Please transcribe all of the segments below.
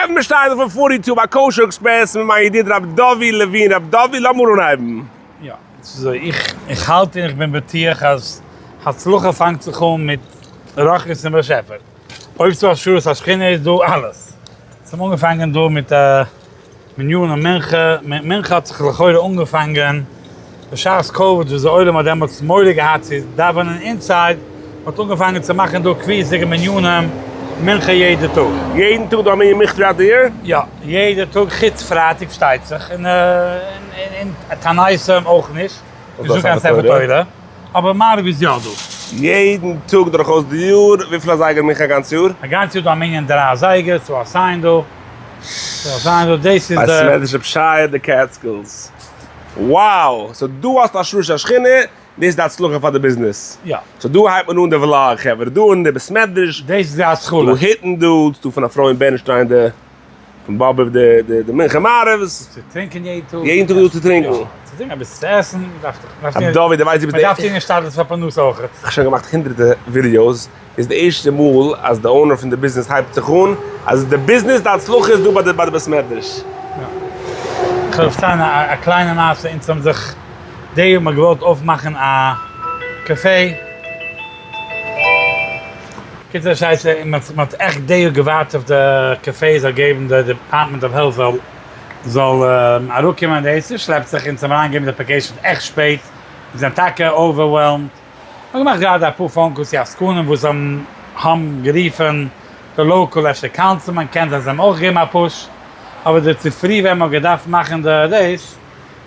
חברה מ'שטייט אויפן forty two ביי Kosher Express מיט מיין ידיד ר' דוד לעווין, ר' דוד לאמיר אנהייבן. יא, ס'איז אזוי, איך איך האלט און איך בין בטוח אז הצלחה פאנגט זיך אן מיט רוחניות און באשעפער. אויב ס'איז דא השראת השכינה איז דא אלעס. ס'האט אנגעפאנגען דא מיט מנין און מנחה, מנחה האט זיך לכאורה אנגעפאנגען בשעת COVID וואס די עולם האט דעמאלטס מורא געהאט צו דאווענען inside, מ'האט אנגעפאנגען צו מאכן דא קביעות'דיגע מנינים מנחה יעדע טאג. יעדן טאג דא א מנין מנחה throughout the year? יא, יעדע טאג חוץ פרייטאג פארשטייט זיך, און און תעניתים אויך נישט, נישט דא קיין ספר תורה, אבער מעריב איז יא דא. יעדן טאג דורכאויס די יאר, וויפיל אזייגער מנחה א גאנץ יאר? א גאנץ יאר דא א מנין דריי אזייגער, ס'דא א sign דא. דאס איז בית די. מדרש רב שייע די Catskills. Wow! So דא האסטו השראת השכינה, דאס איז די הצלחה פאר די ביזנעס. יא. So דא הייבט מען אן די vlog חברה, דא אין די בית מדרש. דאס איז די התחלה. דא היטן דא, דא פון אפרים בערנשטיין די, פון באבוב די די מנחה מעריב'ס. צו טרינקען יעדן טאג. יעדן טאג איז דא צו טרינקען. יא, צו טרינקען אביסל צו עסן, מ'דארף דאך. רב דוד די ווייסט די ביסט די. מ'דארף טון השתדלות פאר פרנסה אויכעט. איך האב שוין געמאכט הונדרעטע videos. איז די ערשטע מאל אז די owner פון די ביזנעס הייבט זיך אן אז די ביזנעס די הצלחה איז דא ביי די ביי די בית מדרש. כ'וועל פארציילן א קליינע מעשה, אונז האבן זיך די יאר מ'האט געוואלט אויפמאכן א קאפעי, קיצור שייסע מ'האט עכט די יאר געווארט אויף די קאפעי זאל געבן די Department of Health זאל זאל אראפקומען דאס שלעפט זיך אונז האבן אריינגעגעבן די application עכט שפעט, אונז זענען טאקע overwhelmed. כ'האב געמאכט גראדע אפאר phone calls צו עסקנים וואס האבן האבן גערופן די local אפשר councilman קען זיין זיי האבן אויך געגעבן א push, אבער די צופרי ווען מ'האט געדארפט מאכן די דאס,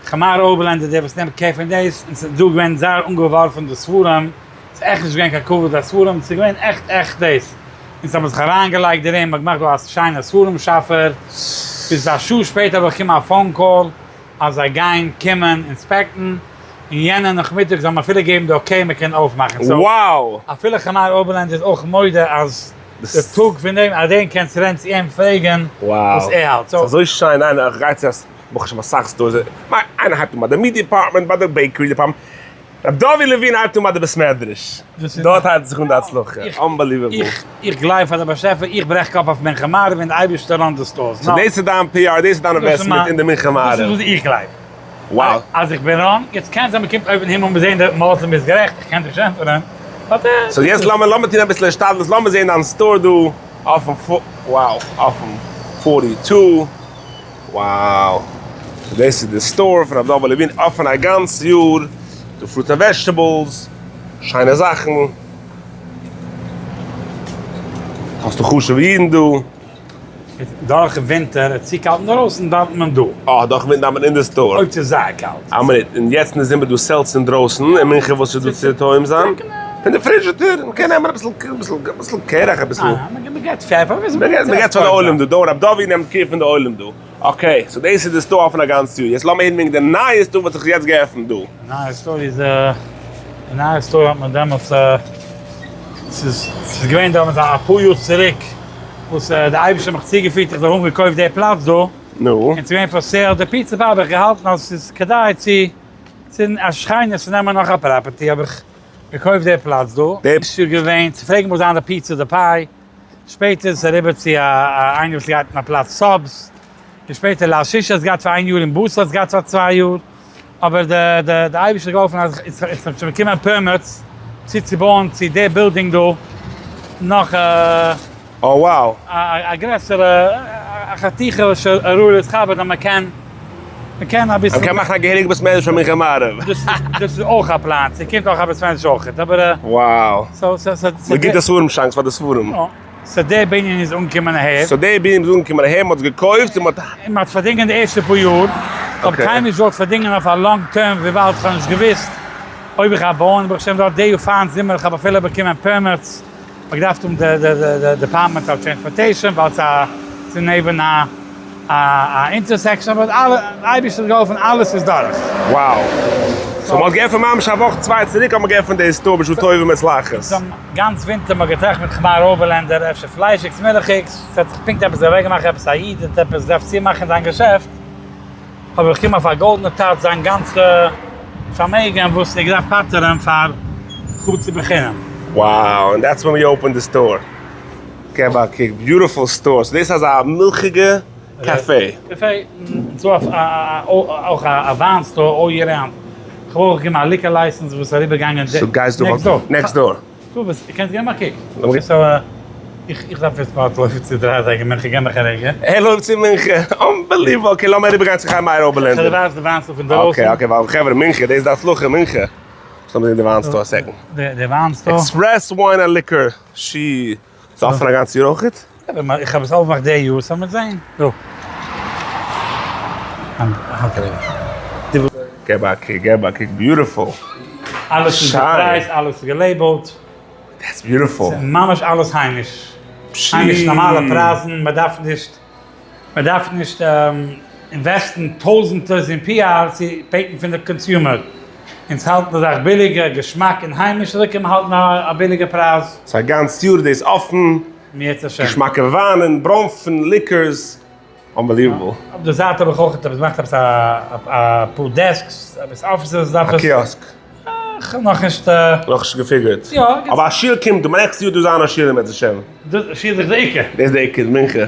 כמאר אויבערלענדער דער וואס נעמט care פון דאס, און ס'איז דא געווען זייער אנגעווארפן די ספרים, ס'איז עכט נישט געווען קיין כבוד לספרים, ס'איז געווען עכט עכט דאס, אונז האבן זיך אריינגעלייגט דערין, מ'האט געמאכט דא א שיינע ספרים שאפער, ביז א שעה שפעטער האב איך באקומען א phone call אז זיי גייען קומען inspect ן, און יענע נאכמיטאג זאל מען אפילו געבן די okay מען קען אויפמאכן, so אפילו חמר אויבערלענד איז אויך מודה אז די טאג פון דעם אז דעם קענסט רעדן צו אים פרעגן וואס ער האלט, so. אזוי שיין איינער איך גיי צו א ברוך השם אסאך stores איינער הייבט אן ביי די meat department ביי די bakery department ר' דוד לעווין הייבט אן ביי די בית מדרש דארט הייבט זיך אן די הצלחה unbelievable. איך גלייב פאר די באשעפער איך ברעך קאפ אויף מנחה מעריב און די אייבערשטער run די stores. So דאס איז דיין PR דאס איז דיין investment אין די מנחה מעריב. דאס איז וואס איך גלייב. Wow. אז איך בין wrong, יעצט קען זיין מ'קומט אויבן אין הימל מיר זעהן די מלאכים ביסט גערעכט, איך קען דיך נישט ענטפערן, but. So יעצט לאמיר לאמיר טון אביסל השתדלות, לאמיר זעהן דיין store דא אויפן wow אויפן forty two, wow דאס איז די store פון ר' דוד לעווין אפען א גאנץ יאר, דא fruits and vegetables, שיינע זאכן, האסטו חשובע אידן דא. דורך ווינטער איז צו קאלט אינדרויסן דאווענט מען דא. אה, דורך ווינטער דאווענט מען אין די store. אויב ס'איז זייער קאלט. א מינוט, און יעצט אין די זומער דא seltzer אינדרויסן, און מנחה וואס איז דא צו טועם זיין? פון די פרידזשיטער, מ'קען נעמען אביסל אביסל אביסל קרח אביסל. אה, מ'געט פעפער אביסל. מ'געט פאר די עולם דא, דא רב דוד נעמט care פון די עולם דא. Okay, so דאס איז די store אפן א גאנץ יאר. יעצט לאמיר הערן וועגן די נייע store וואס האט זיך יעצט געעפנט דא. די נייע store איז, די נייע store האט מען דעמאלטס, ס'איז ס'איז געווען דעמאלטס אפאר יאר צוריק, וואס די אייבערשטער האט מיך צוגעפירט איך זאל האבן געקויפט די פלאץ דא, נו. און ס'איז געווען for sale די פיצא פאר האב איך געהאלטן אז ס'איז כדאי צו צו א שכנות צו נעמען נאך א property האב איך געקויפט די פלאץ דא. די. איז געווען צו פרעגן וואס זיין די פיצא די pie, שפעטער איז עס אריבער צו א איינער וואס גייט אין א פלאץ subs, און שפעטער ליל שישי האט עס געהאט פאר איין יאר און בשר האט עס געהאט פאר צוויי יאר, אבער די די די אייבערשטער האט געהאלפן אז איך האב שוין באקומען permits צו צו בויען צו די בילדינג דא נאך א Oh wow. א גרעסערע א חתיכה וואס ראוי להתכבד אז מען קען מען קען אביסל. מען קען מאכן א געהעריגע בית מדרש פאר מנחה מעריב. דאס איז אויך א פלאן, ס'קומט אויך א בית מדרש אויכעט אבער. Wow. So so so. מיט גוטע ספרים שאנק פאר די ספרים. יא. So דער בנין איז אנגעקומען אהער. So דער בנין איז אנגעקומען אהער, מען האט עס געקויפט און מען האט. און מען האט פארדינגען די ערשטע פאר יאר. כ'האב קיינמאל נישט געוואלט פארדינגען אויף א long term וויבאלד כ'האב נישט געוואוסט אויב איך גיי בויען, ברוך השם דארט די יאר פארן זומער, כ'האב אפילו באקומען permits, מ'האט געדארפט האבן די די Department of Transportation ווייל ס'איז נעבן א א intersection, אבער אלע אייבערשטער האט געהאלפן אלעס איז דורך. Wow. So מ'האט געעפנט ממש א וואך צוויי צוריק האט מען געעפנט די store בשעה טובה ומוצלחת. גאנץ ווינטער מ'האט געטראכט מיט כמאר אויבערלענדער אפשר פליישיגס מילכיגס, ס'האט זיך פונקט עפעס אוועקגעמאכט עפעס א איד האט עפעס געדארפט צומאכן זיין געשעפט, האב איך באקומען אויף א גאלדענע טאץ זיין גאנצע פארמעגן וואס ער געדארפט פטר'ן פאר חצי בחינם. Wow, and that's when we opened the store. געב א קוק, beautiful store, so דאס איז א מילכיגע cafe. Cafe, ס'דא אויך א וויין store all year round. כ'האב אויך געגעבן א liquor license וואס איז אריבערגעגאנגען next door. דו וואס, קענסט געבן א קוק. So איך דארף יעצט באלד לויפן צו דריי אזייגער מנחה, געב מיך א רגע. ער לויפט צו מנחה, unbelievable, okay לאמיר אריבערגיין צו חיים מאיר אויבערלענדער. כ'דערווייל איז די וויין store פון דרויסן. Okay okay ווייל חברה מנחה, דאס איז די הצלחה מנחה. לאמיר זען די וויין store א second. די וויין store. Express Wine and Liquor, שי, איז אפען א גאנץ יאר אויכעט? איך האב עס אויפגעמאכט די יאר, so מיר זען. דא. געב א קוק, געב א קוק, beautiful. אלעס איז געפרייזט, אלעס איז גע label ט. That's beautiful. ממש אלעס היימיש. היימיש נארמאלע פרייזן, מען דארף נישט, מען דארף נישט invest ן טויזענטערס אין PR צו בעטן פון די consumer. אונז האלטן די זאך ביליגער, געשמאק און היימיש, אזוי קען מען האלטן א ביליגע פרייז. ס'איז א גאנץ יאר דאס אפן, געשמאקע וויינען, ברוינפן, liquors, unbelievable. אויף די זייט האב איך אויך עפעס געמאכט עפעס א פאר desks, עפעס offices דארף עס. א kiosk. כ'האב נאכנישט. נאכנישט גע figure ט. יא. אבער א שול קומט דא, next יאר דא זיין א שול אם ירצה השם. דאס שול איז דאך די עיקר. דאס איז די עיקר, מנחה.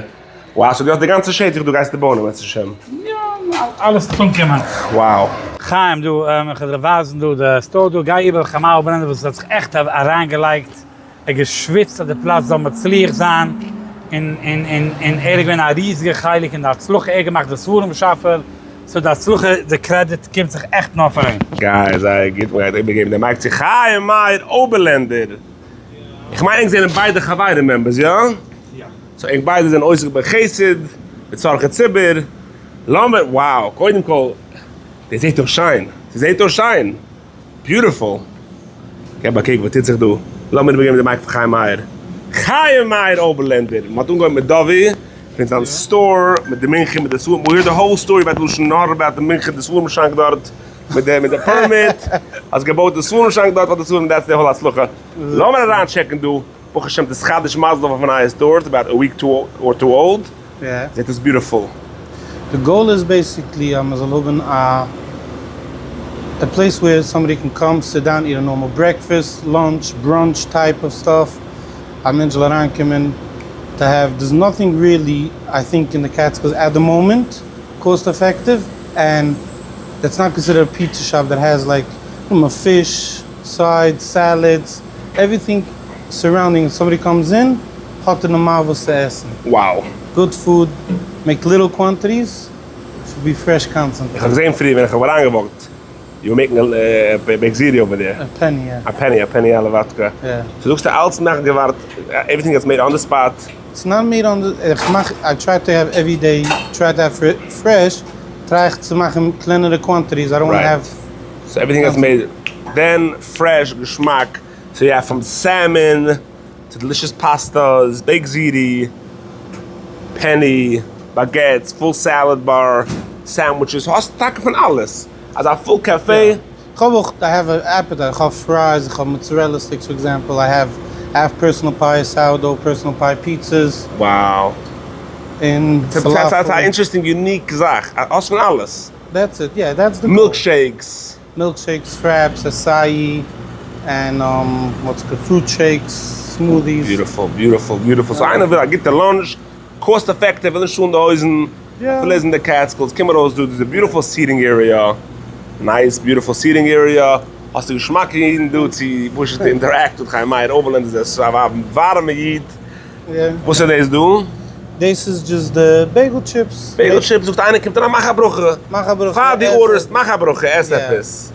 Wow, so דו האסט די גאנצע שטח דא גייסטו בויען אם ירצה השם. יא, אלעס וועט אנקומען. Wow. חיים דא, איך וועל דיר ווייזן דא די store דא, גיי איבער חמאל ברענדער וואס האט זיך עכט אריינגעלייגט, ער געשוויצט אז די פלאץ זאל מצליח זיין, און און און און ער איז געווען א ריזיגע חלק אין די הצלחה, ער האט געמאכט די ספרים שאפע, so די הצלחה, די קרעדיט קומט זיך עכט נאר פאר אים. גייער זייער גוט, מען גייט איבערגעבן די mic צו חיים מאיר אויבערלענדער, איך מיין ענק זענען ביידע חברים members, יא? יא. So ענק ביידע זענען עוסק בחסד, בצרכי ציבור, לאמיר, wow, קודם כל, דאס זעט אויס שיין, ס'זעט אויס שיין, beautiful, געב א קוק וואס טוט זיך דא, לאמיר איבערגעבן די mic פאר חיים מאיר, חיים מאיר אויבערלענדער, מ'האט אנגעהויבן מיט דובי, פון זיין store, מיט די מנחה, מיט די ספרים, we heard the whole story about לשון הרע about די מנחה, די ספרים שאנק דארט, מיט די מיט די permit, האסט געבויט די ספרים שאנק דארט פאר די ספרים, that's the whole הצלחה, לאמיר אריין check ן דא. ברוך השם תתחדש מזל טוב אויף א נייע store, it's about a week two or two old, זעט אויס beautiful. די goal איז basically אז מען זאל האבן א א place where somebody can come sit down eat a normal breakfast, lunch, brunch type of stuff, א מענטש זאל אריינקומען to have, there's nothing really I think in the Catskills at the moment cost effective and that's not considered a pizza shop that has like fish, sides, salads, everything surrounding somebody comes in האט ער נארמאל וואס צו עסן. Wow. Good food, make little quantities, should be fresh constantly. איך האב געזען פריער ווען איך האב אריינגע walk ט, you making a baked ziti over there. א penny, יא. א penny, א penny אלע וואדקע. יא. So זאגסטו אלץ מאכן געווארט, everything gets made on the spot. It's not made on the, איך מאך, I try to have every day, try to have fresh, try איך צו מאכן קלענערע quantities, I don't want have. So everything gets made then fresh, געשמאק, so you have from salmon to delicious pastas, baked ziti, penne, baguettes, full salad bar, sandwiches, האסט טאקע פון אלעס, אזא full cafe. כ'האב אויך, I have א appetite, איך האב fries, איך האב mozzarella sticks for example, I have I have personal pie, sourdough, personal pie pizzas. Wow. און פאלאפעל. ס'איז א interesting unique זאך, האסט פון אלעס. That's it, yeah, that's the goal. Milkshakes. Milkshakes, frappes, acai, and what's good, fruit shakes, smoothies. Beautiful, beautiful, beautiful. So איינער וויל א גוטע lunch, cost effective, וויל נישט צאלן די הויזן, אפילו איז אין די Catskills, קום ארויס דא, דא איז א beautiful seating area, nice beautiful seating area, האסטו געשמאקע אידן דא צו פשוט interact מיט חיים מאיר אויבערלענד איז א ווארעמע איד. וואס איז דאס דא? דאס איז just די bagel chips. Bagel chips זאגט איינער קומט אריין מאך א ברכה. מאך א ברכה. פאר דו order סט מאך א ברכה עס עפעס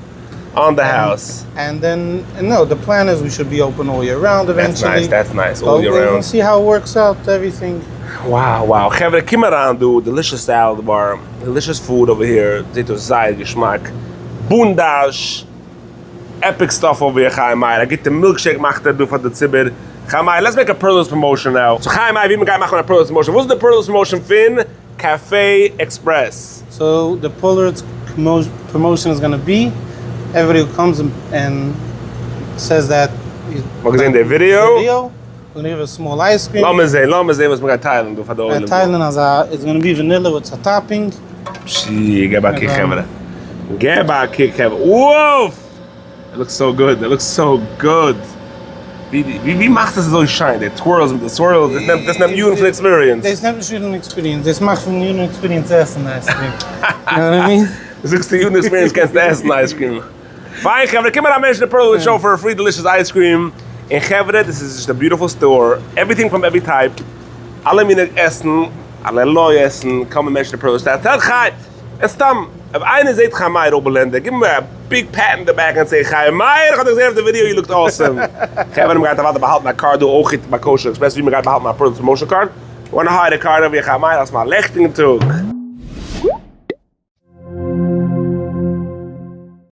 on the house. And then no the plan is we should be open all year round eventually. That's nice that's nice all year round. See how works out everything. Wow wow חברה קום אריין דא delicious salad bar delicious food over here זעט אויס זייער געשמאק בונדאש. Epic stuff over here חיים מאיר, א גוטע milkshake מאכט ער דא פאר די ציבור, חיים מאיר let's make a Perlis promotion now, so חיים מאיר ווי מען גייט מאכן א Perlis promotion, וואס איז די Perlis promotion פון Cafe Express? So די Perlis promotion איז gonna be, everybody who comes and says that. מ'האט געזען די ווידיאו. Video, we're gonna give a small ice cream. לאמיר זען, לאמיר זען וואס מ'גייט טיילן דא פאר די עולם. מ'גייט טיילן אזא, it's gonna be vanilla with א topping. פשי, געב א קוק חברה. געב א קוק חברה. וואף! It looks so good, it looks so good. ווי מאכסטו עס אזוי שיין, די twirls מיט די swirls, דאס נעמט דאס נעמט יארן פון experience. דאס נעמט נישט יארן experience, דאס מאכט פון יארן experience עסן ice cream. You know what I mean? זאגסטו יארן experience קענסטו עסן ice cream. פיין חברה, קום אריין מענטשן די Perlowitz show for free delicious ice cream. און חברה, דאס איז just a beautiful store, everything from every type, אלע מיני עסן, אלערליי עסן, קום און מענטשן די Perlowitz store. תל חי! און סתם, אויב איינער זעט חיים מאיר אבערלענדער, גיב אים א big pat אין די back און say חיים מאיר, איך האב דיך געזען אויף די video, you looked awesome. חברה, מ'גייט אוודאי באהאלטן א card דא אויך ביי Kosher Express, ווי מ'גייט באהאלטן א Perlowitz promotion card. Wanna hire a card אויף ווי חיים מאיר, האסט מיר א לעכטיגן טאג.